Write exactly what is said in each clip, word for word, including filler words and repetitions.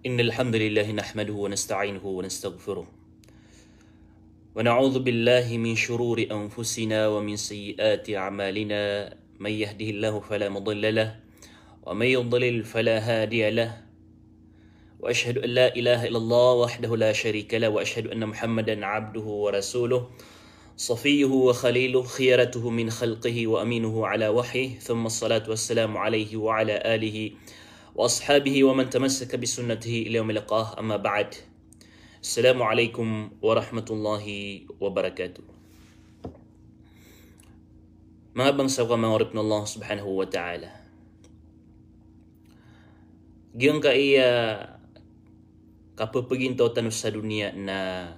إن الحمد لله نحمده ونستعينه ونستغفره، ونعوذ بالله من شرور أنفسنا ومن سيئات أعمالنا. من يهده الله فلا مضل له، ومن يضلل فلا هادي له. وأشهد أن لا إله إلا الله وحده لا شريك له، وأشهد أن محمدا عبده ورسوله، صفيه وخليله، خيرته من خلقه وأمينه على وحيه، ثم الصلاة والسلام عليه وعلى آله وأصحابه ومن تمسك بسنته إلى يوم يلقاه، أما بعد. السلام عليكم ورحمة الله وبركاته. Manga bangsa ko a manga oripn o Allah subhanahu wa ta'ala. Giyangkaya kapphagintaw tano sa doniya na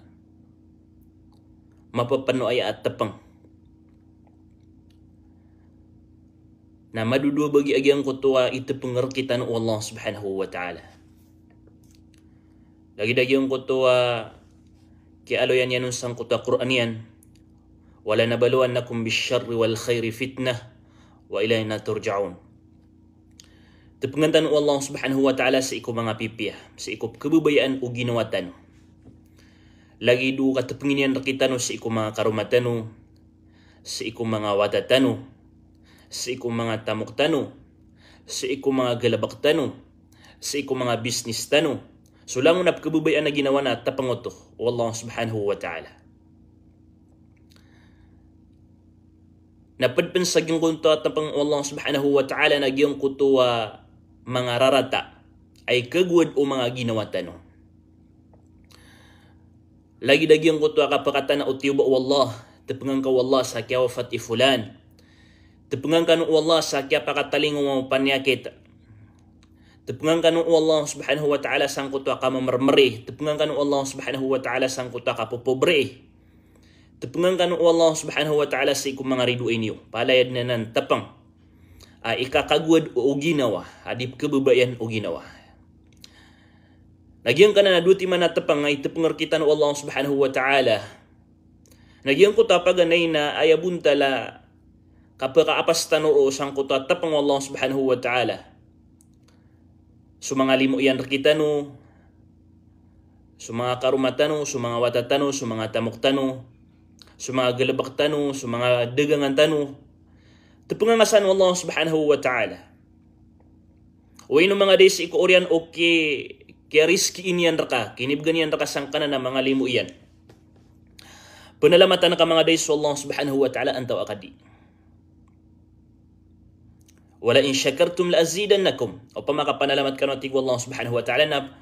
mapapano aya a tpng. Na madodowa bagi a giyangkoto a itpng rktano o Allah subhanahu wa ta'ala. Lagid a giyangkoto a kiyaaloy iyan on sangkoto a Qur'an iyan, "Walanabluwannakum bish-sharri wal khairi fitnah wa ilayna turja'un." Tpngan tano o Allah subhanahu wa ta'ala sii ko manga pipiya, sii ko pkhababayaan o ginawa tano. Lagid o katpngin iyan rktano sii ko manga karoma tano, sii ko manga wata tano, sii ko manga tamok tano, sii ko manga galbk tano, sii ko manga business tano. So langon a pkhababayaan a ginawa na tpng oto o Allah subhanahu wa ta'ala. Na pd pn sa giyangkoto a tpng o Allah subhanahu wa ta'ala na giyangkoto a manga rarata a ikagowad o manga ginawa tano. Lagid a giyangkoto a kapakatana o tiyoba o Allah, tpngan ka o Allah sa kiyawafat i fulan. Tpngan kano o Allah sa kiyapakatalingoma o paniyakit. Tpngan kano o Allah subhanahu wa ta'ala sangkoto a kamamrmri. Tpngan kano o Allah subhanahu wa ta'ala sangkoto a kapopobri. Tpngan kano o Allah subhanahu wa ta'ala sii ko manga ridoay niyo. Palaya dn anan tpng a ikakagowad o ginawa a di pkhababayaan o ginawa. Na giyangkanan a dowa timan a tpng a itpng rktano o Allah subhanahu wa ta'ala. Na giyangkoto a paganay na aya bontal a kapakaapas tano roo sangkoto a tpng o Allah subhanahu wa ta'ala. So manga limo iyan rktano, so manga karoma tano, so manga wata tano, so manga tamok tano, so manga galbk tano, so manga dagangan tano. Tpngan ka san o Allah subhanahu wa ta'ala. O ino manga dai sii ko oriyan o ki, kiyarizkii niyan rka, kinibgan iyan rka sangkanan a manga limo iyan. Panalamatan ka manga dai so Allah subhanahu wa ta'ala antawaa ka di. "Wala in shakartum la azidannakum." Opama ka panalamat kano, a tig o Allah subhanahu wa ta'ala, na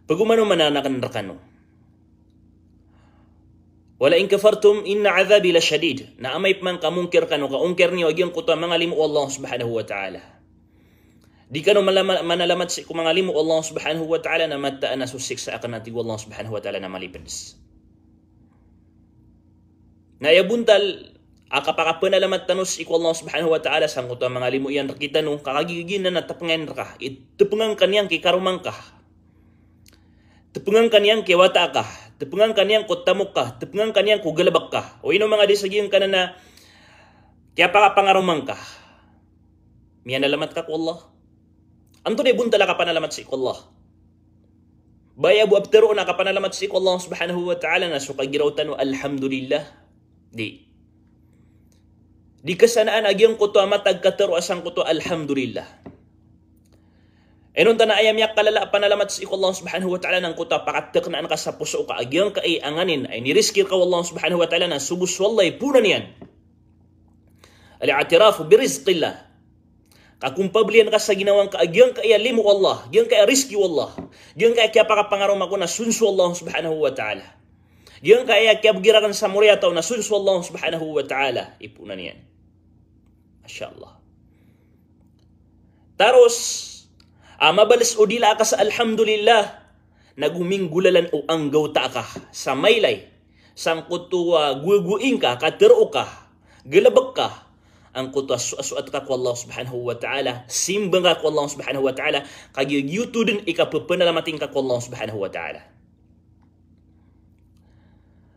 pagomanomanan akn rkano. "Wala in kafartum inna adhabi lashadid." Na amay pman ka mongkir kano, ka ongkir niyo a giyangkoto a manga limo o Allah subhanahu wa ta'ala. Di kano malama-, manalamat sii ko manga limo o Allah subhanahu wa ta'ala na mataan a so siksa akn, a tig o Allah subhanahu wa ta'ala, na malipds. Na aya bontal a kapakapanalamat tano sii ko Allah subhanahu wa ta'ala sangkoto a manga limo iyan rktano, ka kagiya giyanan a tpngan rka, i tpngan ka niyan ki karoma ngka. Tpngan ka niyan ki wata ka, tpngan ka niyan ko tamok ka, tpngan ka niyan ko galbk ka. O ino manga dai sa giyangkanan a kiyapakapangaroma ngka. Miyanalamat ka ko Allah. Antonaa i bontal a kapanalamat sii ko Allah? Ba aya bo a ptharoon a kapanalamat sii ko Allah subhanahu wa ta'ala na so kagiraw tano alhamdulillah? Di. Di kasanaan a giyangkoto a matag katharo a sangkoto a alhamdulillah. Inonta na aya miyakalala a panalamat sii ko Allah subhanahu wa ta'ala na angkoto a pakathaknaan ka sa poso ka a giyangkai a nganin a inirizki rka o Allah subhanahu wa ta'ala na so bo so Allah i poonan iyan. Al-i'tirafu bi rizqillah. Kakompabli iyan ka sa ginawa ngka a giyangkaya limo o Allah, giyangkaya rizki o Allah, giyangkaya kiyapakapangaroma ko na so nso o Allah subhanahu wa ta'ala. Giyangkaya kiyabgi rakn sa moriyataw na so nso o Allah subhanahu wa ta'ala i poonan iyan. Masha Allah. Taros a mabals o dila aka sa alhamdulillah, na go minggolalan o anggawta aka sa mailay sangkoto a gowagowi ngka, katharo ka, galbk ka, angkoto a so-, soat ka ko Allah subhanahu wa ta'ala, simba ngka ko Allah subhanahu wa ta'ala, kagiya giyoto dn i kapphanalamatin ka ko Allah subhanahu wa ta'ala.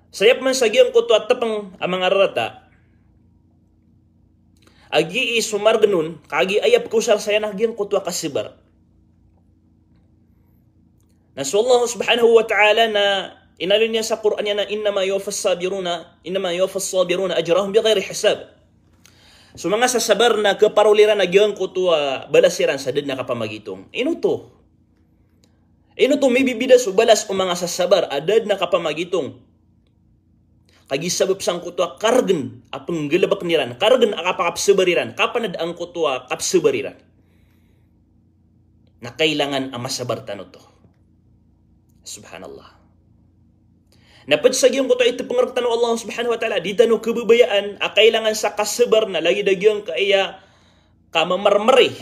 Saya pman sa giyangkoto a tpng a manga rarata a gii so margn on, kagiya aya pkhaosar saya na giyangkoto a kasabar. Na so Allah subhanahu wa ta'ala na inaloy niyan sa Qur'an iyan na, "Innama yuwaffas sabiruna, innama yuwaffas sabiruna ajrahum bighairi hisab." So manga sasabar na kaparoli iran a giyangkoto a balas iran sa da dn a kapamagitong. Ino oto? Ino oto mibibida so balas o manga sasabar a da dn a kapamagitong? Kagiya sabap sangkoto a kargn a pnggalbkn iran, kargn a kapakapsabar iran, kapanad angkoto a kapsabar iran. Na kailangan a masabar tano oto. Subhanallah. Na pd sa giyangkoto a itpng rktano o Allah subhanahu wa ta'ala, di tano khababayaan a kailangan sa kasabar na lagid a giyangkaya kamamarmri,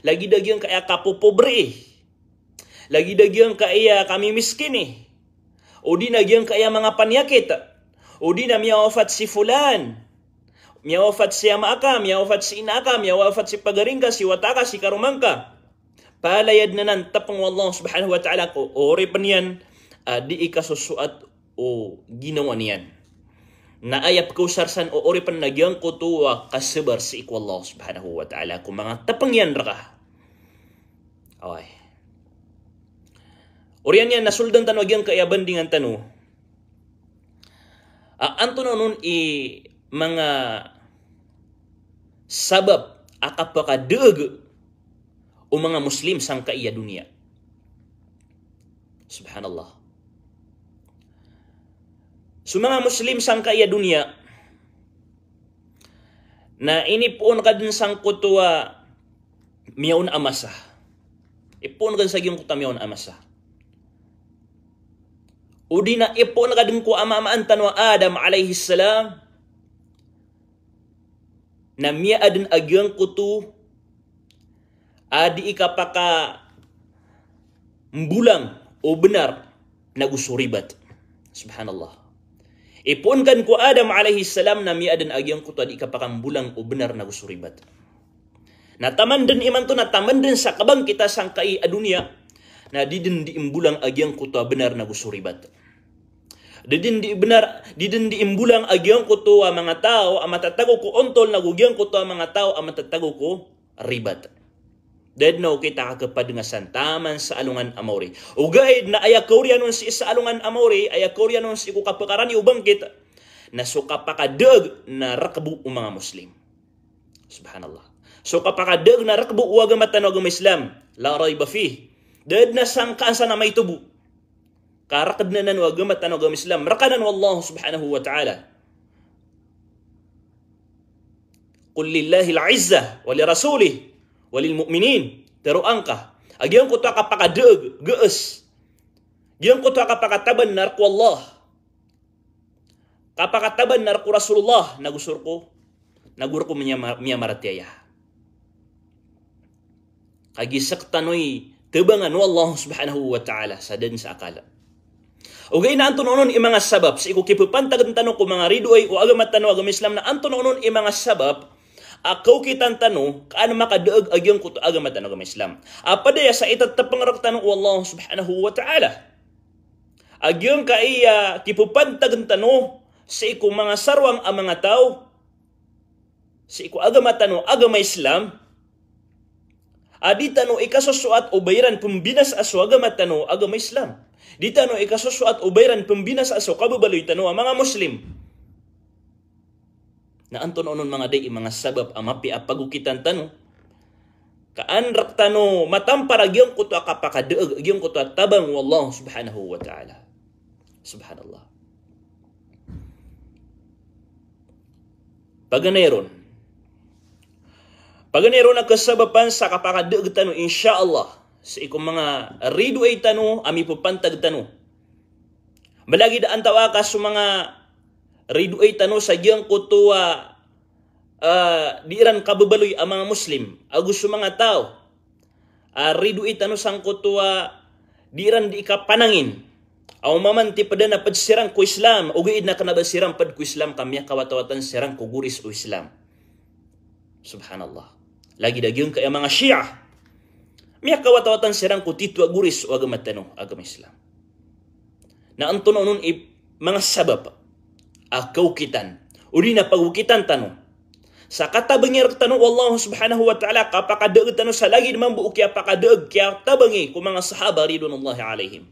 lagid a giyangkaya kapopobri, lagid a giyangkaya kamimiskini, odi na giyangkaya manga paniyakit, odi na miyawafat si fulan, miyawafat si ama aka, miyawafat si ina aka, miyawafat si pagari ngka, si wata ka, si karoma ngka. Palaya dn anan tpng o Allah subhanahu wa ta'ala ko oripn iyan a di ikasosoat o ginawa niyan. Na aya pkaosar san o oripn na giyangkoto a kasabar sii ko Allah subhanahu wa ta'ala ko manga tpng iyan rka. Oway. Oriyan iyan na soldan tano a giyangkaya bandingan tano a antonaa onon i manga sabap a kapakadaag o manga Muslim sangkai a doniya. Subhanallah. So manga Muslim sangkai a doniya na inipoon ka dn sangkoto a miyaona a masa. Ipoon ka dn sa giyangkoto a miyaona a masa. Odi na ipoon ka dn ko amaamaan tano a Adam alayhis salam na miyaadn a giyangkoto a di ikapakambolang o bnar nago so ribat. Subhanallah. Ipoon ka dn ko Adam alayhis salam na miyaadn a giyangkoto a di ikapakambolang o bnar nago so ribat. Na taman dn imanto na taman dn sa kabangkit a sangkai a doniya na di dn dii mbolang a giyangkoto a bnar nago so ribat. Di dn dii bnar, di dn dii mbolang a giyangkoto a manga taw a matatago ko ontol nago giyangkoto a manga taw a matatago ko ribat. Da dn a okit a kakapadngasan taman sa alongan a maori. Ogaid na aya kaoriyan on sii sa alongan a maori, aya kaoriyan on sii ko kapakarani o bangkit, na so kapakadaag na rk bo o manga Muslim. Subhanallah. So kapakadaag na rk bo o agama tano a agama Islam. La rayba fih. Da dn a sangkaan san a maito bo. Ka rk dn anan o agama tano a agama Islam, rk anan o Allah subhanahu wa ta'ala. Qul lillahil izzah wa lirasulihi wa lil mu'minin. Tharoa ngka a giyangkoto a kapakadaag, gaas, giyangkoto a kapakataban na rk o Allah, kapakataban na rk o Rasulullah, nago so rk o, nago rk o miyama-, miyamaratiyaya. Kagiya sktano i tabangan o Allah subhanahu wa ta'ala sa da dn sa akal. Ogaid na antonaa onon i manga sabap sii ko kipapantagn tano ko manga ridoay o agama tano a agama Islam, na antonaa onon i manga sabap a kaokitan tano ka an makadaag a giyangkoto a agama tano a agama Islam. A pd aya sa itattpng rktano o Allah subhanahu wa ta'ala a giyangkaya kipapantagn tano sii ko manga sarwang a manga taw sii ko agama tano a agama Islam, a di tano ikasosoat o ba iran pmbinasa so agama tano a agama Islam. Di tano ikasosoat o ba iran pmbinasa so kababaloy tano a manga Muslim. Na antonaa onon manga dai i manga sabap a mapiya a pagokitan tano ka an rktano matampar a giyangkoto a kapakadaag, a giyangkoto a tabang o Allah subhanahu wa ta'ala. Subhanallah. Paganay ron. Paganay ron a kasabapan sa kapakadaag tano, insha Allah, sii ko manga ridoay tano a mipapantag tano. Malagid a antawaa ka so manga ridoay tano sa giyangkoto a, ah, di iran kababaloy a manga Muslim, ago so manga taw a ridoay tano sangkoto a di iran di kapanangin. Aw mamanti pd na pd siran ko Islam, ogaid na kna ba siran pd ko Islam ka miyakawatawatan siran ko goris o Islam. Subhanallah. Lagid a giyangkaya manga Shia. Miyakawatawatan siran ko titho a goris o agama tano, agama Islam. Na antonaa onon i manga sabap a kaokitan, odi na pagokitan tano, sa katabangi rktano o Allah subhanahu wa ta'ala, kapakadaag tano sa lagid mambo o kiyapakadaag, kiyatabangi ko manga sahaba ridwanullahi alaihim.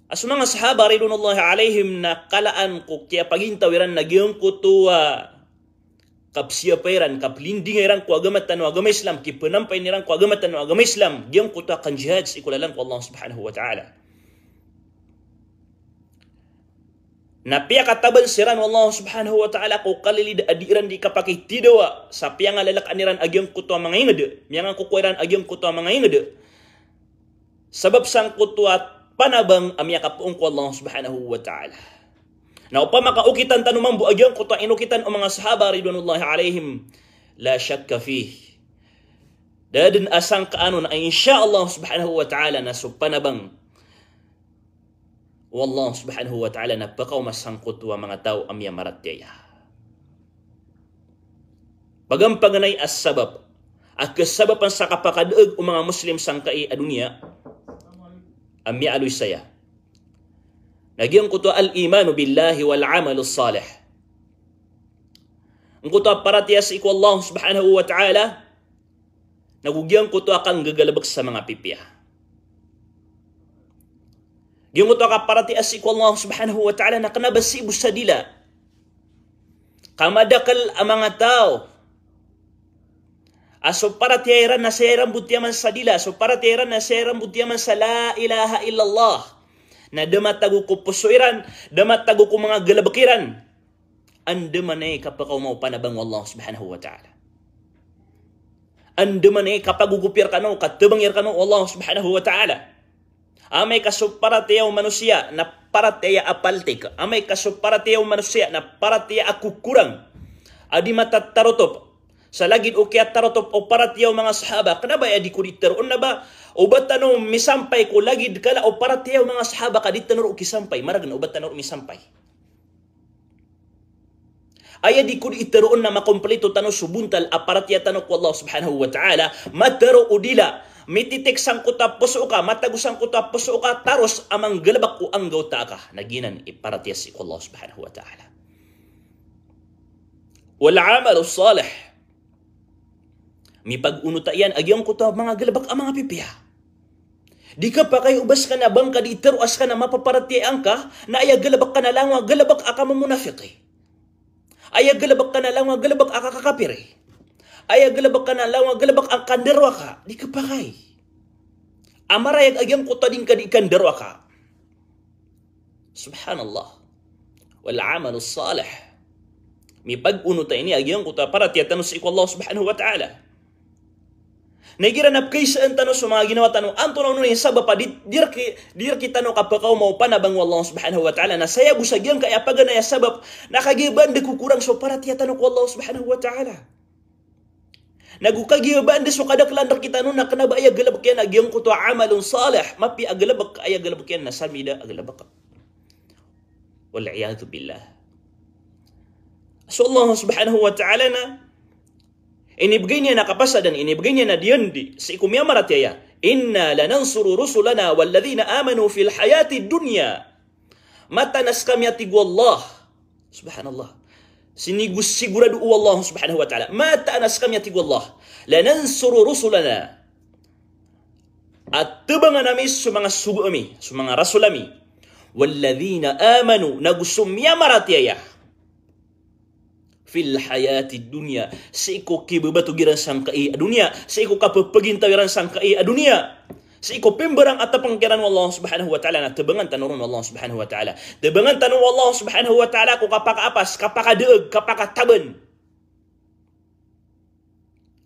A so manga sahaba ridwanullahi alaihim na kalaan ko kiyapagintaw iran na giyangkoto a kapsiyapa iran, kaplindinga iran ko agama tano a agama Islam, kipnampay iran ko agama tano a agama Islam, giyangkoto a kanjihad sii ko lalan ko Allah subhanahu wa ta'ala. Na piyakataban siran o Allah subhanahu wa ta'ala ko kalilid a di iran di kapakitidawa sa piyangalalkaan iran a giyangkoto a manga ingd, miyangakokowa iran a giyangkoto a manga ingd. Sabap sangkoto a panabang a miyakapoon ko Allah subhanahu wa ta'ala. Na opama ka okitan tano mambo a giyangkoto a inokitan o manga sahaba ridwanullahi alaihim, la shakka fih. Da dn a sangkaan on a insha Allah subhanahu wa ta'ala na so panabang o Allah subhanahu wa ta'ala na pkaoma sangkoto a manga taw a miyamaratiyaya. Paganay a sabap a kasabapan sa kapakadaag o manga Muslim sangkai a doniya a miyaaloy saya na giyangkoto a al-imanu billahi wal amalu salih. Angkoto a paratiyaya sii ko Allah subhanahu wa ta'ala, nago giyangkoto a kanggagalbk sa manga pipiya. Giyangkoto a kaparatiyaya sii ko Allah subhanahu wa ta'ala na kna ba sii bo sa dila ka madakl a manga taw a so paratiyaya iran na saya iran bo tiyaman sa dila, so paratiyaya iran na saya iran bo tiyaman sa la ilaha illallah. Na da matago ko poso iran, da matago ko manga galbk iran. Andamanaya i kapakaoma o panabang o Allah subhanahu wa ta'ala. Andamanaya i kapagogopi rkano, katabangi rkano o Allah subhanahu wa ta'ala. Amay ka so paratiyaya o manosiya na paratiyaya a paltik. Amay ka so paratiyaya o manosiya na paratiyaya a kokorang a di matatarotop sa lagid o kiyatarotop o paratiyaya o manga sahaba. Kna ba aya di ko di tharoon na ba o ba tano misampay ko lagid kala o paratiyaya o manga sahaba ka di tano ron kisampay. Margn o ba tano ron misampay. Aya di ko di tharoon na makomplito tano so bontal a paratiyaya tano ko Allah subhanahu wa ta'ala, matharo o dila, mititik sangkoto a poso ka, matago sangkoto a poso ka, taros a manggalbk o anggawta ka. Na giyanan i paratiyaya sii ko Allah subhanahu wa ta'ala. Wal amalu salih. Mipagonota iyan a giyangkoto a manga galbk a manga pipiya. Di kapakay o ba ska na ba ngka di tharo a ska na mapaparatiyaya ngka, na aya galbk ka na langon a galbk a kamamonafiki. Aya galbk ka na langon a galbk a kakakapiri. Aya galbk ka na langon a galbk a kandarowaka. Di kapakay. A marayag a giyangkoto a di ngka di kandarowaka. Subhanallah. Wal amalu salih. Mipagonota ini a giyangkoto a paratiyaya tano sii ko Allah subhanahu wa ta'ala. Na igira na pkaisaan tano so manga ginawa tano, antonaa onon i sabap a di, di rk-, di rktano kapakaoma o panabang o Allah subhanahu wa ta'ala. Na saya bo sa giyangkaya paganay a sabap na kagiya ba anda kokorang so paratiyaya tano ko Allah subhanahu wa ta'ala. Nago kagiya ba anda so kadaklan rktano na kna ba aya galbk iyan a giyangkoto a amalun salih, mapiya a galbk, aya galbk iyan na samida a galbk. Wal iyadhu billah. So Allah subhanahu wa ta'ala na inibgay niyan a kapasadan, inibgay niyan a diyandi sii ko miyamaratiyaya. Inna lanansuru rusulana walladhina amanu fil hayatid dunya. Mataan a skami, a tig o Allah. Subhanallah. Sinigo-, sigurado o Allah subhanahu wa ta'ala. Mataan a skami, a tig o Allah. Lanansuru rusulana. A tabangan ami so manga sogo ami, so manga rasul ami. Walladhina amanu, nago so miyamaratiyaya. Fil hayatid dunya, sii ko kibabatog iran sangkai a doniya, sii ko kapapagintaw iran sangkai a doniya, sii ko pimbarang a tapang kiran o Allah subhanahu wa ta'ala, na tabangan tano ron o Allah subhanahu wa ta'ala. Tabangan tano o Allah subhanahu wa ta'ala ko kapakaapas, kapakadaag, kapakataban.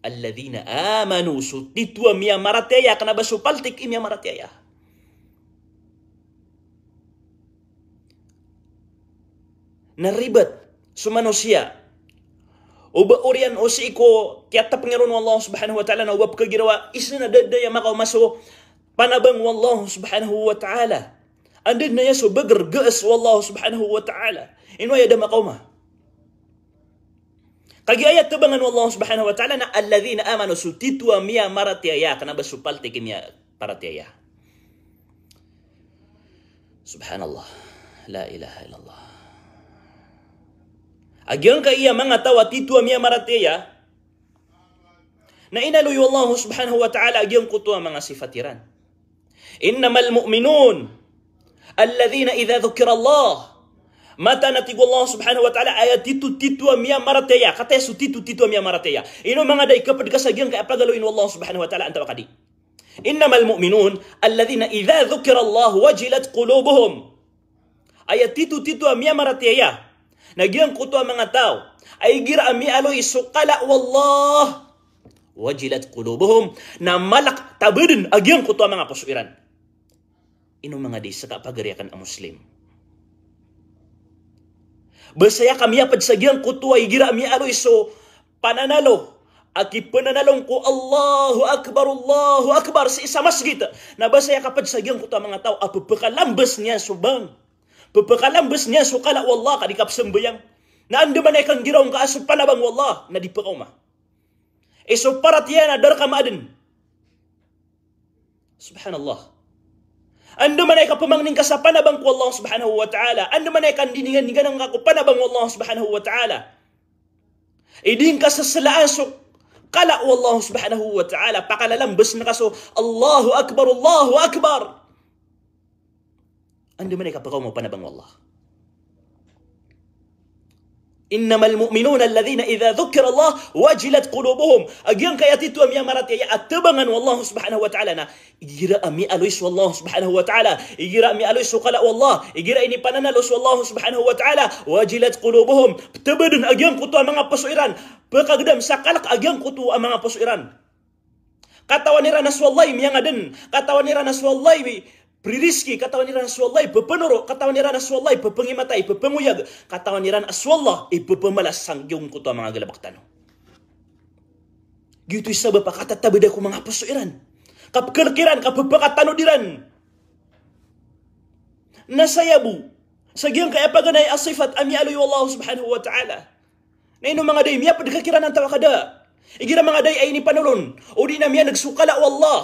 Alladhina amanu, so tito a miyamaratiyaya, kna ba so paltik i miyamaratiyaya. Na ribat so manosiya o ba oriyan o sii ko kiyatapngi ron o Allah subhanahu wa ta'ala, na o ba pkagirawa, isa na da dn aya makaoma so panabang o Allah subhanahu wa ta'ala. Anda dn aya so bagrgas o Allah subhanahu wa ta'ala. Ino aya da makaoma. Kagiya aya tabangan o Allah subhanahu wa ta'ala na alladhina amanu, so tito a miyamaratiyaya, kna ba so paltik i miyaparatiyaya. Subhanallah. La ilaha illallah. A giyangkaya manga taw a titho a miyamaratiyaya, na inaloy o Allah subhanahu wa ta'ala a giyangkoto a manga sifat iran. Innamal mu'minun alladhina idha dhukirallah. Mataan a tig o Allah subhanahu wa ta'ala, aya titho-titho a miyamaratiyaya, kataya so titho-titho a miyamaratiyaya. Ino manga da i kaped ka sa giyangkaya pagaloyin o Allah subhanahu wa ta'ala, antawaa ka di. Innamal mu'minun alladhina idha dhukirallahu wajilat qulubuhum. Aya titho-titho a miyamaratiyaya na giyangkoto a manga taw a igira a miyaaloy so kala o Allah, wajilat qulubuhum, na malak tabeden a giyangkoto a manga poso iran. Ino manga di seka pagari aken a Muslim. Ba saya ka miyaped sa giyangkoto a igira a miyaaloy so pananalo a kipenanalong ko Allahu Akbar, Allahu Akbar sii sa masgit. Na ba saya ka ped sa giyangkoto a manga taw a pepekalambes niyan so bang, pepekalambes niyan so kala o Allah ka di kapesambayang. Na andamanaya i kanggiraw ngka a so panabang o Allah na di pekaoma. I so paratiyaya na da reka maaden. Subhanallah. Andamanaya i kapemangni ngka sa panabang ko Allah subhanahu wa ta'ala. Andamanaya i kandidingan-dinganan ngka ko panabang o Allah subhanahu wa ta'ala. I di ngka seselaan so kala o Allah subhanahu wa ta'ala. Pakalalambesen ka so Allahu Akbar, Allahu Akbar. Andamanaya i kapekaoma o panabang o Allah. Innamal mu'minuna alladhina idha dhukirallah wajilat qulubuhum. A giyangkaya titho a miyamaratiyaya a tabangan o Allah subhanahu wa ta'ala na igira a miyaaloy so Allah subhanahu wa ta'ala, igira a miyaaloy so kala o Allah, igira a inipananalo so Allah subhanahu wa ta'ala, wajilat qulubuhum. Tabeden a giyangkoto a manga poso iran. Pekagedam sa kalek a giyangkoto a manga poso iran. Katawan iran a so Allah i miyangaden, katawan iran a so Allah i pririski, katawan iran a so Allah i pepenoro, katawan iran a so Allah i pepengimatay, pepengoyag, katawan iran a so Allah i pepemalas sa giyangkoto a manga galebek tano. Giyoto i sabap a katatabeda ko manga poso iran, kapekelek iran, kapepakatanod iran. Na saya bo sa giyangkaya paganay a sifat a miyaaloy o Allah subhanahu wa ta'ala. Na ino manga da i miyaped ka kiran antawaa ka da. Igira manga da i a inipanolon odi na miyaneg so kala o Allah,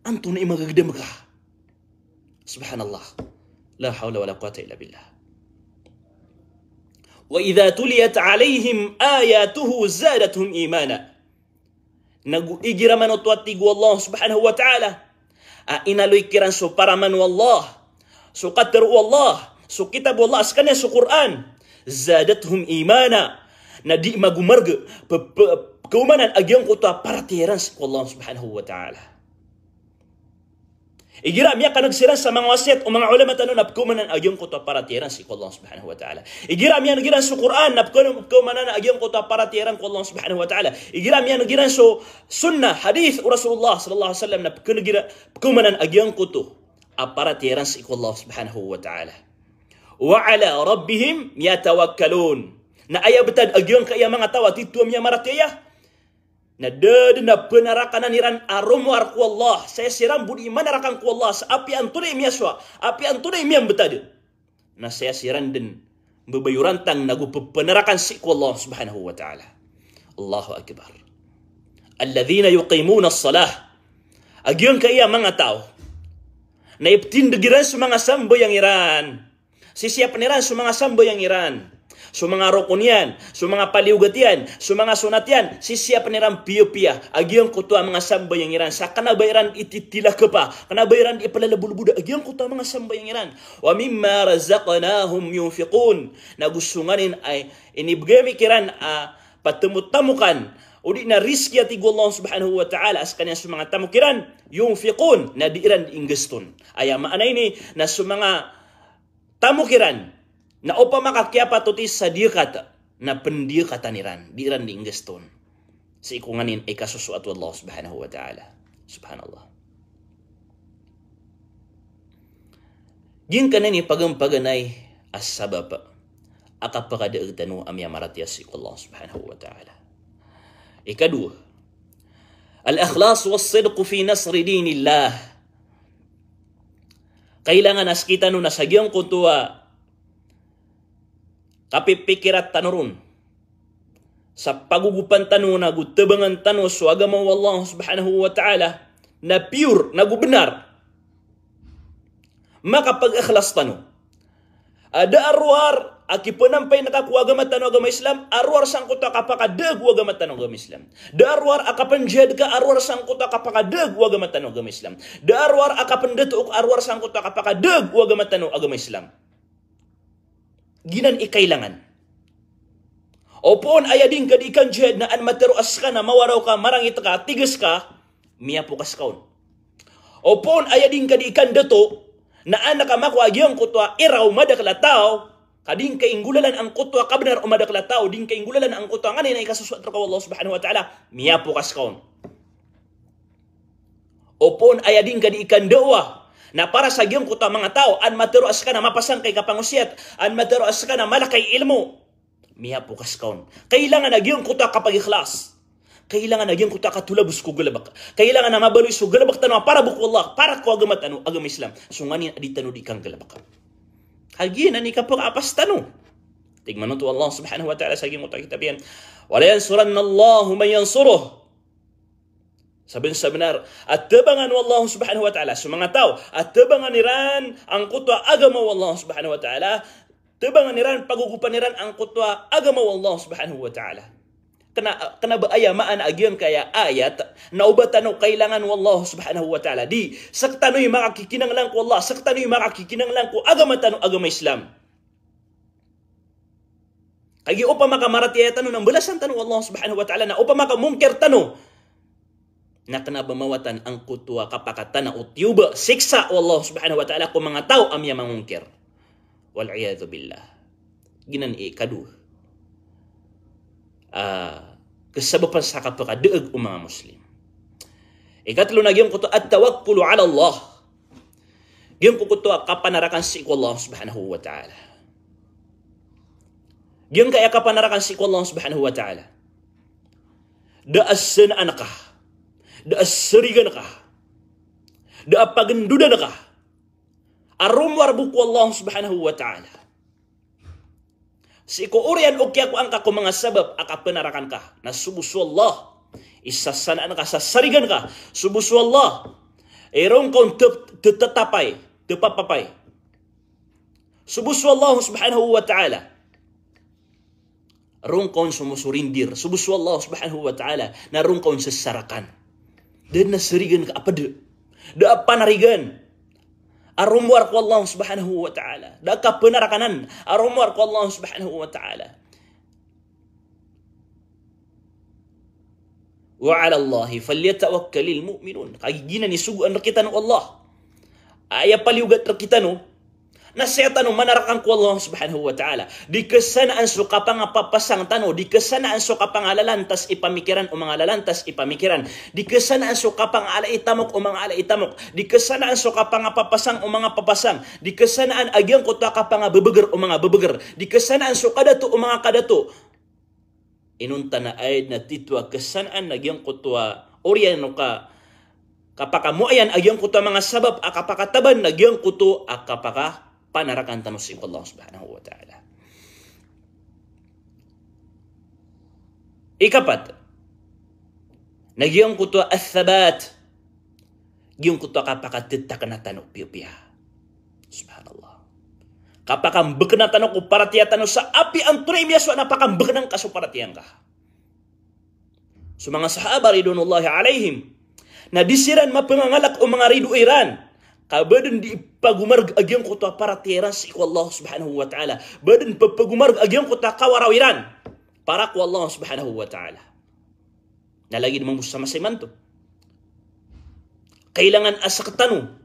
antonaa i magegedam ka? Subhanallah. La hawla wala quwwata illa billah. Wa idha tuliyat alayhim ayatuhu zadatuhum imana. Nago igira man oto a tig o Allah subhanahu wa ta'ala a inaloy kiran so paraman o Allah, so katero o Allah, so kitab o Allah, sekaniyan so Qur'an, zadatuhum imana, na di magomareg, pe-, pe-, kaomanan a giyangkoto a paratiyaya iran sii ko Allah subhanahu wa ta'ala. Igira a miyakaneg siran sa manga wasiyat o manga ulama tano na pekaomanan a giyangkoto a paratiyaya iran sii ko Allah subhanahu wa ta'ala. Igira a miyaneg iran so Qur'an na pekaomanan a giyangkoto a paratiyaya iran ko Allah subhanahu wa ta'ala. Igira a miyaneg iran so sunnah, hadith o Rasulullah sallallahu alaihi wasallam na pekaomanan a giyangkoto a paratiyaya iran sii ko Allah subhanahu wa ta'ala. Wa ala rabbihim yatawakkalun. Na aya betad a giyangkaya manga taw a titho a miyamaratiyaya na da den a penarakanan iran a romowar ko Allah. Saya siran bo di manarakan ko Allah sa apiya antonaa i miyasowa, apiya antonaa i miyambetad. Na saya siran den mbebayorantang nago pepenarakan sii ko Allah subhanahu wa ta'ala. Allahu akbar. Alladhina yuqimuna as-salah. A giyangkaya manga taw na ipetindeg iran so manga sambayang iran. Sisiyapen iran so manga sambayang iran, so manga rokon iyan, so manga paliyogat iyan, so manga sonat iyan, sisiyapen iran piyapiya a giyangkoto a manga sambayang iran, sa kena ba iran ititilakapa, kena ba iran ipelelebodebod a giyangkoto a manga sambayang iran. Wa mimma razaqnahum yunfiqun. Nago so nganin a inibegay ami kiran a patemotamokan odi na rizki a tig o Allah subhanahu wa ta'ala a sekaniyan so manga tamok iran, yunfiqun, na di iran di inggaston. Aya maana ini na so manga tamok iran na opama ka kiyapatot i sa diyakat na pendiyakatan iran, di iran di inggaston sii ko nganin a ikasosoat o Allah subhanahu wa ta'ala. Subhanallah. Giyangkanan i paganpaganay a sabap a kapakadaeg tano a miyamaratiyaya sii ko Allah subhanahu wa ta'ala. Ikadowa, al-ikhlas was-sidq fi nasri dinillah. Kailangan a sekitano na sa giyangkoto a kapipikiran tano ron sa pagogopan tano nago tabangan tano so agama o Allah subhanahu wa ta'ala na pure nago benar. Makapag-ikhlas tano a da a rowar a kipnampay ngka ko agama tano a agama Islam a rowar sangkoto a kapakadaag o agama tano a agama Islam. Da a rowar a kapnjihad ka a rowar sangkoto a kapakadaag o agama tano a agama Islam. Da a rowar a kapndato ka a rowar sangkoto a kapakadaag o agama tano a agama Islam. Giyanan i kailangan. Opama aya di ngka di ikanjihad na an matero a ska na mawaraw ka, marangit ka, tigas ka, miyapokas ka on. Opama aya di ngka di ikandato na an ka makowa a giyangkoto a iraw o madakel a taw, ka di ngka inggolalan angkoto a kabnar o madakel a taw, di ngka inggolalan angkoto a nganin a ikasosoat rka o Allah subhanahu wa ta'ala, miyapokas ka on. Opama aya di ngka di ikandawa na para sa giyangkoto a manga taw, an matero a ska na mapasang ka i kapangosiyat, an matero a ska na mala ka i ilmo, miyapokas ka on. Kailangan a giyangkoto a kapagikhlas. Kailangan a giyangkoto a katolabos ko galbk. Kailangan a mabaloy so galbk tano a para bo ko Allah, para ko agama tano a agama Islam. So nganin a di tano di kanggalbk. Kagiya na ni kapakapas tano. Tig mambo o Allah subhanahu wa ta'ala sa giyangkoto a kitab iyan: "Wa la yansuranna Allahu man yansuruh." Sabnar-sabnar a tabangan o Allah subhanahu wa ta'ala so manga taw a tabangan iran angkoto a agama o Allah subhanahu wa ta'ala, tabangan iran, pagogopan iran angkoto a agama o Allah subhanahu wa ta'ala. Kna, kna ba aya maana a giyangkaya ayat na o ba tano kailangan o Allah subhanahu wa ta'ala? Di, sktano i makakikinanglan ko Allah, sktano i makakikinanglan ko agama tano a agama Islam. Kagiya opama ka maratiyaya tano na mbalasan tano o Allah subhanahu wa ta'ala, na opama ka mongkir tano na kna ba mawatan angkoto a kapakatana o tiyoba, siksa o Allah subhanahu wa ta'ala ko manga taw a miyamangongkir. Wal iyadhu billah. Giyanan i ikadowa a kasabapan sa kapakadaag o manga Muslim. Ikatlo na giyangkoto a at-tawakkulu ala Allah. Giyangkoto a kapanarakan sii ko Allah subhanahu wa ta'ala. Giyangkaya kapanarakan sii ko Allah subhanahu wa ta'ala, da a sanaan ka, da a sarigan ka, da a pagndodan ka a romowar bo ko Allah subhanahu wa ta'ala. Sii ko oriyan o kiyakowa ngka ko manga sabap a kapanarakan ka, na so bo so Allah i sasanaan ka, sasarigan ka, so bo so Allah i ron ka on te-, te-, tetapay, tepapapay. So bo so Allah subhanahu wa ta'ala ron ka on somosorindir. So bo so Allah subhanahu wa ta'ala na ron ka on sasarakan. Da dn a sarigan ka a pd. Da a panarigan a romowar ko Allah subhanahu wa ta'ala. Da a kapanarakanan a romowar ko Allah subhanahu wa ta'ala. Wa ala Allahi falyatawakkalil mu'minun. Kagiya giyanan i sogoan rkitano o Allah. Aya paliyogat rkitano na saya tano manarakan ko Allah subhanahu wa ta'ala. Di kasanaan so kapangapapasang tano, di kasanaan so kapangalalantas i pamikiran o manga lalantas i pamikiran. Di kasanaan so kapangaalaitamok o manga alaitamok. Di kasanaan so kapangapapasang o manga papasang. Di kasanaan a giyangkoto a kapangabebegr o manga bebegr. Di kasanaan so kadato o manga kadato. Inonta na aya dn a titho a kasanaan na giyangkoto a oriyan o ka, kapakamoayan a giyangkoto a manga sabap a kapakataban na giyangkoto a kapakapanarakan tano sii ko Allah subhanahu wa ta'ala. Ikapat na giyangkoto a thabat. Giyangkoto a kapakatetakna tano piyapiya. Subhanallah. Kapakambekna tano ko paratiyaya tano sa apiya antonaa i miyasowa na pakambekna ngka so paratiyaya ngka. So manga sahaba ridwanullahi alaihim na di siran mapangangalk o manga ridoay ran ka ba dn di pagomarg a giyangkoto a paratiyaya ran sii ko Allah subhanahu wa ta'ala. Ba dn papagomarg a giyangkoto a kawaraw iran para ko Allah subhanahu wa ta'ala. Na lagid mambo sa masa imanto, kailangan a sktano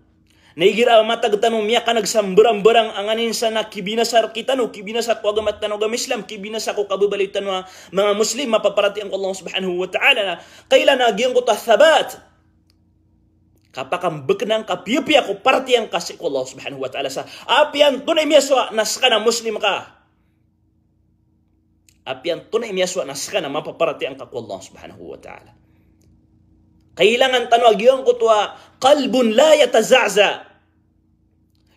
na igira a matag tano miyakaneg sa mbarambarang a nganin sa na kibinasa rkitano, kibinasa ko agama tano a agama Islam, kibinasa ko kababaloy tano a manga Muslim mapaparatiyaya ko Allah subhanahu wa ta'ala, na kailangan a giyangkoto a thabat. Kapakambekna ngka piyapiya ko paratiyaya ngka sii ko Allah subhanahu wa ta'ala sa apiya antonaa i miyasowa na ska na Muslim ka. Apiya antonaa i miyasowa na ska na mapaparatiyaya ngka ko Allah subhanahu wa ta'ala. Kailangan tano a giyangkoto a qalbun la yataza'za.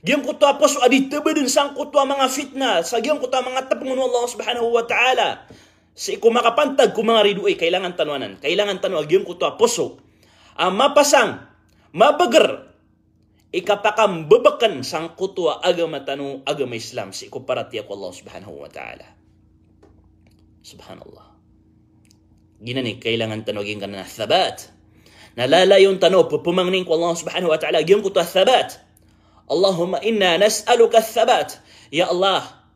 Giyangkoto a poso a di tebeden sangkoto a manga fitna, sa giyangkoto a manga tepngon o Allah subhanahu wa ta'ala. Sii ko makapantag ko manga ridoay, kailangan tano anan. Kailangan tano a giyangkoto a poso a mapasang, mabegr, i kapakambebeken sangkoto a agama tano, agama Islam, sii ko paratiyaya ko Allah Subhanahu wa Ta'ala. Subhanallah. Giyanan i kailangan tano giyangkanan a thabat. Na lalayon tano pepemangnin ko Allah Subhanahu wa Ta'ala giyangkoto a thabat. Allahumma inna nas'aluka thabat. Ya Allah,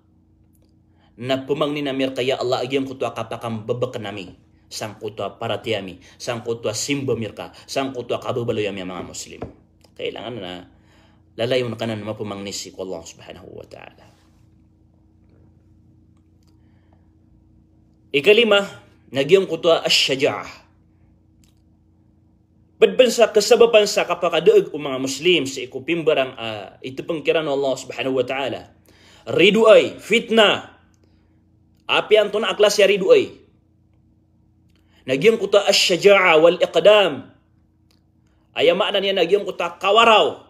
na pemangnin ami reka, ya Allah, a giyangkoto a kapakambebeken ami sangkoto a paratiyaya ami, sangkoto a simba ami reka, sangkoto a kababaloy ami a manga Muslim. Kailangan na lalayon ka nan mapemangni sii ko Allah Subhanahu wa Ta'ala. Ikalima, na giyangkoto a ash-shaja'ah. Ped pen sa kasabapan sa kapakadaeg o manga Muslim sii ko pimbarang a itepeng kiran o Allah Subhanahu wa Ta'ala. Ridoay, fitna. Apiya antonaa a klasi a ridoay. Na giyangkoto a ash-shaja'ah wal iqdam. Aya maana niyan na giyangkoto a kawaraw.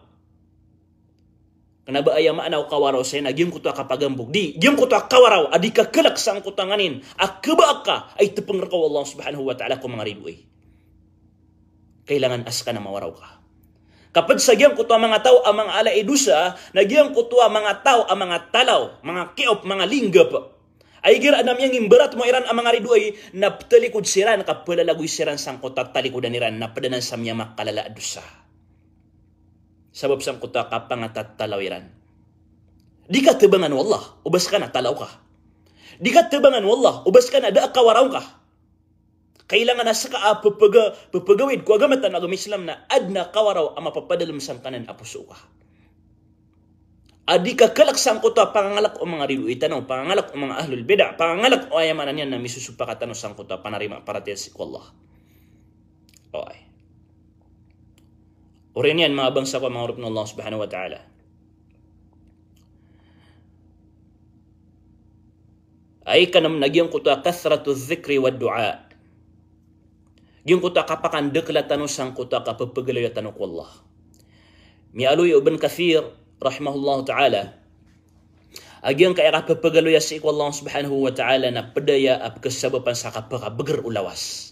Kena ba aya maana o kawaraw saya na giyangkoto a kapagambog. Di, giyangkoto a kawaraw a di ka kelek sangkoto a nganin a kebaa ka a itepeng reka o Allah Subhanahu wa Ta'ala ko manga ridoay. Kailangan a seka na mawaraw ka. Ka ped sa giyangkoto a manga taw a manga ala i dosa, na giyangkoto a manga taw a manga talaw, manga kiop, manga linggap. Ay igira na miyangimbarat mo iran a manga ridoay, na petalikod siran, ka pelalagoy siran sangkoto a talikodan iran, na ped anan sa miyamakalala a dosa. Sabap sangkoto a kapangatatalaw iran. Di ka tebangan o Allah o ba seka na talaw ka. Di ka tebangan o Allah o ba seka na da a kawaraw ka. Kailangan a seka a pepega-, pepegawid ko agama tano a agama Islam na aden a kawaraw a mapapadalem sangkanan a poso ka. A di ka kelek sangkoto a pangangalek o manga ridoay tano, pangangalek o manga ahlul bid'ah, pangangalek o aya maana niyan na misosopak tano sangkoto a panarima a paratiyaya sii ko Allah. Oway. Oriyan iyan manga bangsa ko a manga oripen o Allah Subhanahu wa Ta'ala. Ay kanem na giyangkoto a kathratu dhikri wa du'a. Giyangkoto a kapakandekela tano sangkoto a kapepegaloya tano ko Allah. Miyaaloy o Ibn Kathir, rahimahullahu ta'ala, a giyangkaya kapepegaloya sii ko Allah Subhanahu wa Ta'ala na ped aya a pekesabapan sa kapekabeger o lawas.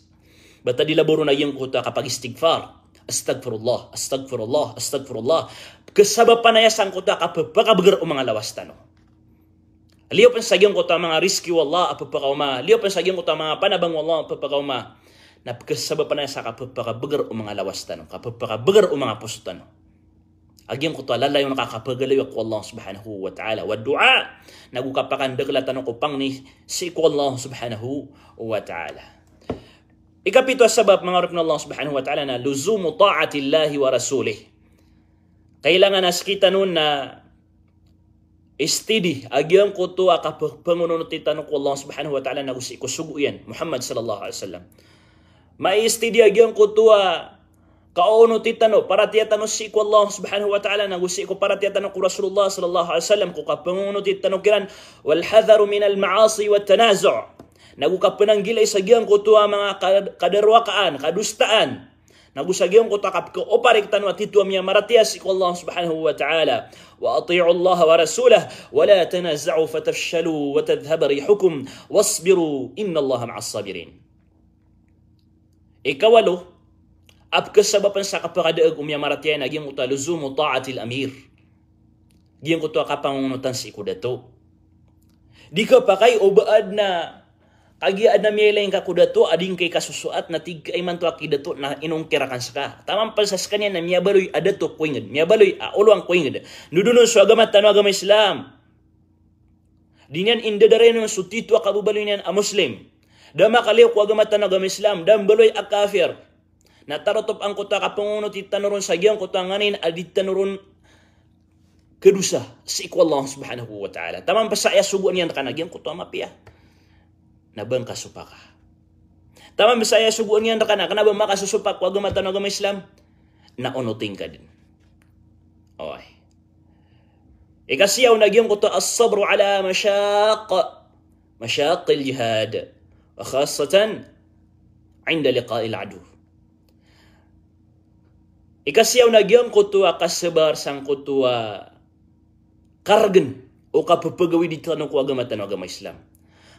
Bata di labaw ron a giyangkoto a kapagistighfar. Astaghfirullah, astaghfirullah, astaghfirullah. Pekesabapan aya sangkoto a kapepekabeger o manga lawas tano. Liyo pen sa giyangkoto a manga rizki o Allah a pepekaoma. Liyo pen sa giyangkoto a manga panabang o Allah a pepekaoma. Na pekesabapan aya sa kapepekabeger o manga lawas tano, kapepekabeger o manga poso tano. A giyangkoto a lalayon ka kapegaloya ko Allah Subhanahu wa Ta'ala. Wa du'a, nago kapakandekela tano ko pangni sii ko Allah Subhanahu wa Ta'ala. Ikapito a sabap, manga oripen o Allah Subhanahu wa Ta'ala, na luzumu ta'atillahi wa rasulih. Kailangan a sekitano na steady a giyangkoto a kape-, pangonoti tano ko Allah Subhanahu wa Ta'ala nago sii ko sogo iyan, Muhammad sallallahu alaihi wasallam. Mai-steady a giyangkoto a kaonoti tano, paratiyaya tano sii ko Allah Subhanahu wa Ta'ala nago sii ko paratiyaya tano ko Rasulullah sallallahu alaihi wasallam, ko kapangonoti tano kiran, wal hadharu minal ma'asi wat tanazu'. Nago kapananggilai sa giyangkoto a manga ka-, kadarowakaan, kadosaan. Nago sa giyangkoto a kapekaoparik tano a tito a miyamaratiyaya sii ko Allah Subhanahu wa Ta'ala. Wa ati'ullaha wa rasulah, wa la tanaza'u fatafshalu wa tadhhaba rihukum, wasbiru, innallaha ma'as sabirin. Ikawalo, a pekesabapan sa kapekadaeg o miyamaratiyaya na giyangkoto a luzumu ta'atil amir. Giyangkoto a kapangongonotan sii ko dato. Di ka pakay o ba aden a, kagiya aden a miyailay ngka ko dato a di ngka ikasosoat na tig ka imanto a ki dato na inongkir akn seka. Taman pn sa sekaniyan na miyabaloy a dato ko ingd, miyabaloy a oloan ko ingd. Ndodonon so agama tano a agama Islam. Di niyan indadarayon so tito a kababaloy niyan a Muslim. Da makaliyo ko agama tano a agama Islam, da mbaloy a kafir. Na tarotop angkoto a kapangonoti tano ron sa giyangkoto a nganin a di tano ron kadosa sii ko Allah Subhanahu wa Ta'ala. Taman pn sa aya sogoan iyan rka na giyangkoto a mapiya, na ba ngka sopaka. Taman pn sa aya sogoan iyan rka na kna ba makasosopak ko agama tano a agama Islam, na onoti ngka dn. Oway. Ikasiyaw na giyangkoto a as-sabru ala mashaq, mashaqqil jihad, wa khassatan inda liqa'il adu. Ikasiyaw na giyangkoto a kasabar sangkoto a kargn o kapepagawidi tano ko agama tano a agama Islam.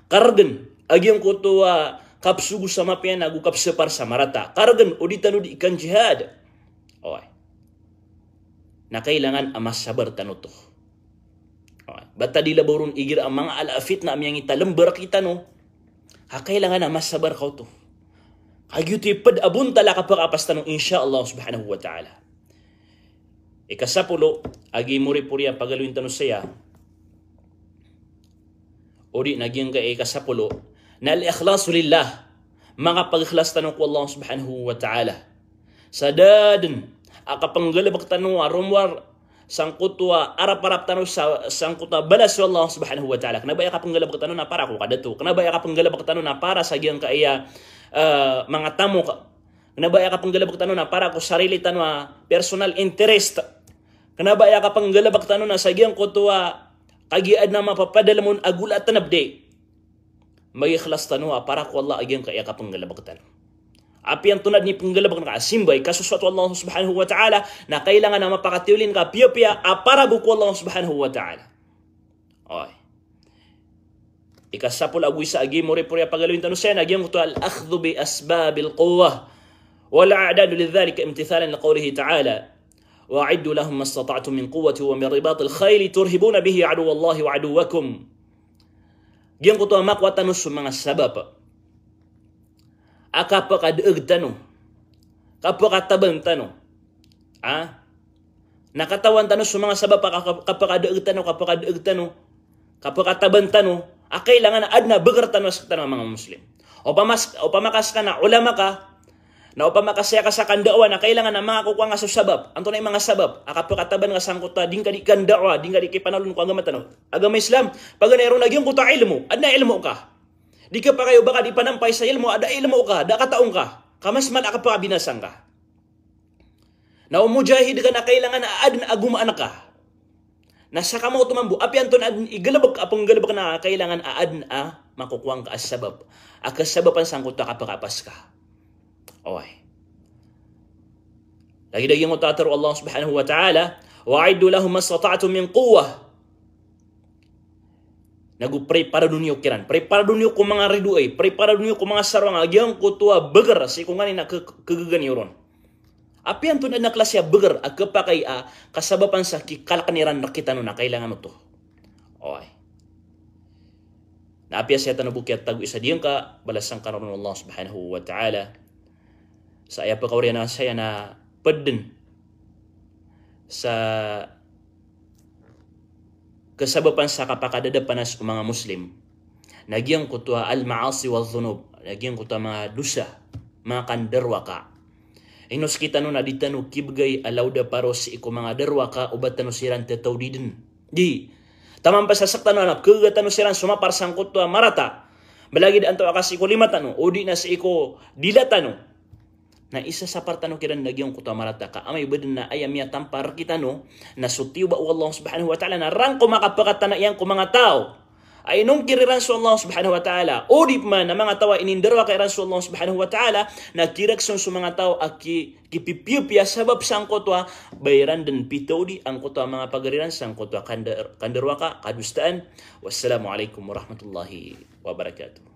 Kargn a giyangkoto a kapsogo sa mapiya nago kapsapar sa marata. Kargn o di tano di ikanjihad. Oway. na kailangan a masabar tano oto. Ba ta di labaw ron igira a manga ala a fitna a miyangita lember kitano, ha kailangan a masabar ka oto. Kagiya oto i ped a bontal a kapakapas tano, insha Allah subhanahu wa ta'ala. Ikasapolo, a gii moripori a pagaloyin tano saya. Odi na giyangkai a ikasapolo, na al-ikhlasu lillah. Makapagikhlas tano ko Allah subhanahu wa ta'ala. Sa da den a kapenggalebek tano a romowar sangkoto a arap-arap tano sa, sangkoto a balas o Allah subhanahu wa ta'ala. Kena ba aya kapenggalebek tano na para ko kadato. Kena ba aya kapenggalebek tano na para sa giyangkai a, eh, manga tamok. Kena ba aya kapenggalebek tano na para ko sarili tano a personal interest. Kena ba aya kapenggalebek tano na sa giyangkoto a kagiya aden a mapapadalem on a gola a tanabdi. Magikhlas tano a para ko Allah a giyangkai a kapenggalebek tano. Apiya antonaa den i penggalebek na ka a simba i kasosoat o Allah subhanahu wa ta'ala, na kailangan a mapakatiyolin ka piyapiya a para bo ko Allah subhanahu wa ta'ala. Oy. Ikasapolo ago isa a gii moripori a pagaloyin tano saya na giyangkoto al-akhdhu bi asbabil quwwah wal i'dadu lidhalika imtithalan liqawlihi ta'ala, "Wa a'iddu lahum mastata'tum min quwwatin wa min ribatil khayli turhibuna bihi aduwwallahi wa aduwwakum." Giyangkoto a makowa tano so manga sabap a kapekadaeg tano, kapekataban tano. Ah? Na katawan tano so manga sabap a ka-, kapekadaeg tano, kapekadaeg tano, kapekataban tano, a kailangan a aden a beger tano a sektano a manga Muslim. Opama s-, opama ka sekano a ulama ka, na opama ka saya ka sa kandawa, na kailangan a manga kokowa nga so sabap. Antonaa i manga sabap a kapekataban ka sangkoto a di ngka di kandawa, di ngka di kipanalon ko agama tano, agama Islam. Paganay ron na giyangkoto a ilmo, aden a ilmo ka. Di ka pakay o ba ka di panampay sa ilmo, aden a ilmo ka, da kataw ngka, ka mas mala a kapekabinasa ngka. Na o mujahid ka na kailangan a aden a gomaan ka. Na sakamaoto mambo, apiya antonaa den i galebek a penggalebek na kailangan a aden a makokowa ngka a sabap a kasabapan sangkoto a kapekapas ka. Oy. Lagid a giyangkoto a tero o Allah subhanahu wa ta'ala, "Wa a'iddu lahum mastata'tum min quwwah." Nago preparado niyo kiran. Preparado niyo ko manga ridoay. Preparado niyo ko manga saronga. Giyangkoto a beger sii ko nganin a ke-, kegegan iyo ron. Apiya antonaa den a klasi a beger a kepakay a kasabapan sa kikaleken iran rektano na kailangan oto. Oy. Na apiya saya tano bo kiyatago isa diyangka, balasan kano ron o Allah subhanahu wa ta'ala. Sa aya pekaoriyan a saya na peden sa kasabapan sa kapakadadapanas o manga Muslim. Na giyangkoto a al-ma'asi wa dhunub. Na giyangkoto a manga dosa, manga kandarowaka. Inos kitano na di tano kibegay a lawda paro sii ko manga darowaka o ba tano siran tetawdiden. Di. Taman pa sa sektano a na kegegan tano siran somapar sangkoto a marata. Malagid anto a ka sii ko lima tano, o di na sii ko dila tano. Na isasapar tano kiran na giyangkoto a marata ka amay ba den na aya miyatampar rektano, na so tiyoba o Allah subhanahu wa ta'ala na rangkom a kapekatana iyan ko manga taw a inongkir iran so Allah subhanahu wa ta'ala. O di pman a manga taw a inindarowaka iran so Allah subhanahu wa ta'ala, na kireksong so manga taw a ki-, kipipiyapiya sabap sangkoto a ba iran den pitawdi angkoto a manga pager iran sangkoto a kandar-, kandarowaka, kadosaan. Wassalamu alaikum warahmatullahi wabarakatuh.